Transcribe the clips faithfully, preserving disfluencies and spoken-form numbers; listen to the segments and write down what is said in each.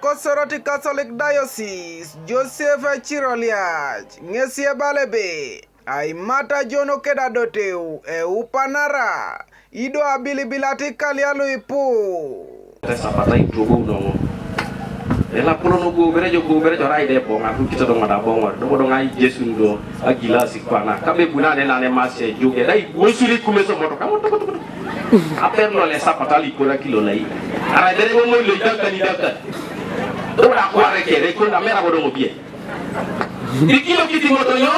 Ko Soroti Catholic Diocese, Joseph Echiroliach, ŋesi ebala ebe, aimata ajono keda adoteu, eupanara, ido abilibilata ikalia luipu. Tesapata ituogo unoŋo. Elapolo no gobere jo gobere jo rai de bonga ku kito dongo da bongo do bongo ai Jesu ndo agilasi kwana kabe guna ne nane masi ejuge dai gosuri kumeso moto kamo tuku tuku tuku. Aper no le sapata li kora kilo lai. Ara dere mo mo le daka ni daka. Do da kware kere ko na mera bodo mo bie. Ikilo kiti moto yo.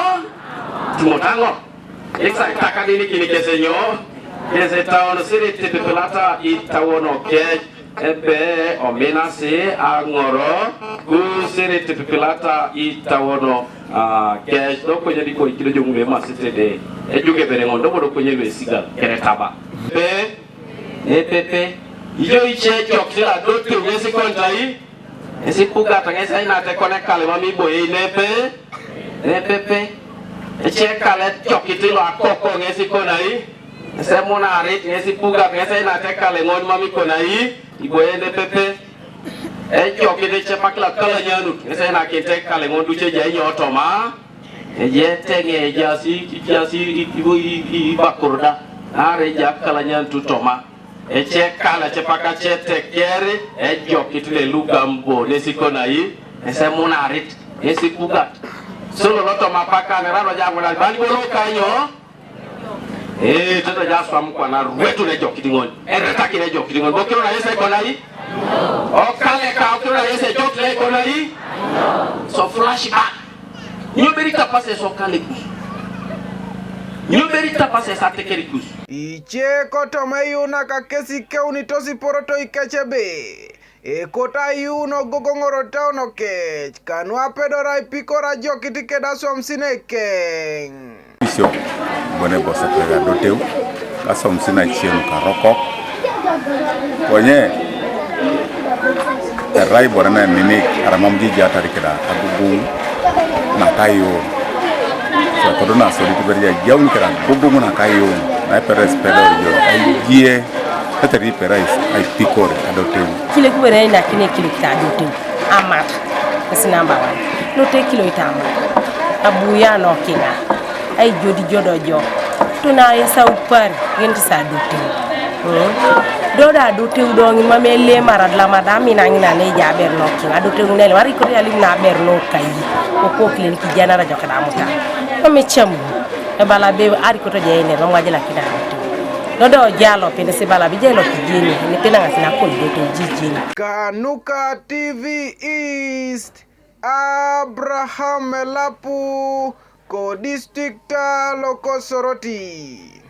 Timotango. Iksa takadini kini kese nyo. Kese tawono siri tipipilata itawono kej. Ebe ominasi aŋoro ku siri tipipilata itawono. Ah, kej do kwenye di koi kido jomu be masite de. Ejuge bere ŋon do bodo kwenye lu esigal kere taba. Pe. Epepe. Ijo ice jok tila do tu ŋesi kontai. Ŋesi pugata ŋesi ainate kone kale mami boye nepe. Nepepe. Ece kale jokiti lo akoko ŋesi konai. Ŋesi munarit ŋesi pugata ŋesi ainate kale ŋon mami konai. Iboye nepepe. Ejokiti ece pakila kala nyanut ŋesi ainakinte kale ŋon duce jai nyotoma. Eje teŋe ejaasi ijaasi ibakurda. Nare ja kala nyanut toma. Ece kala cepaka ce teker ejokit le lugambo nesi konai ese munarit nesi kugat. Solo lotoma paka nerano jamunan bani bolo kanyo. Eh, tata jaswam kwana ruetu ne jokit ŋon. Eretaki ne jokit ŋon. Bokiro na yese konai. Okale ka okiro na yese jokit le konai. So flashback. Nyo beri tapas eso kalekus. Nyo beri tapas esa tekerikus. Ice kotoma eyuuna kakesi keunitos iporoto ikec ebe, ekot ayuun ogogoŋorotauno kec, kanu apedor aipikor ajokit keda aswamisin ekeŋ. Isio, bone bosepe adoteu. Kaswamisin acie nukarokok. Konye erai ibore naeminik aramam jijiatari keda aguguŋ nakayuun. So kodo nasodit ibere jajaun keda aguguŋ nakayuun naipere esipedor jo aijie tetere ipere aipikor adoteu. Kile kubere ainakini ekilokit adoteu amat esi namba wan lote kiloit amat abuya nokiŋa. Aijodijodo jo tuna esaupar ŋenit sa adoteu. Mm. Do da adoteu do ŋin mam elemar adlamar da amina ŋina neja aber nokiŋ adoteu ŋina elemar ikot yalim na aber nokai. Okokilen kijanara jo keda amuta mam ecamu. Ebala be arikoto ja ener mam wajilakini adoteu. Do do jalo penesi bala bijelo kijeni. Nipena ŋasi nakon doteu jijeni. Kanuka T V East. Abraham Elapu, ko distrikta loko Soroti.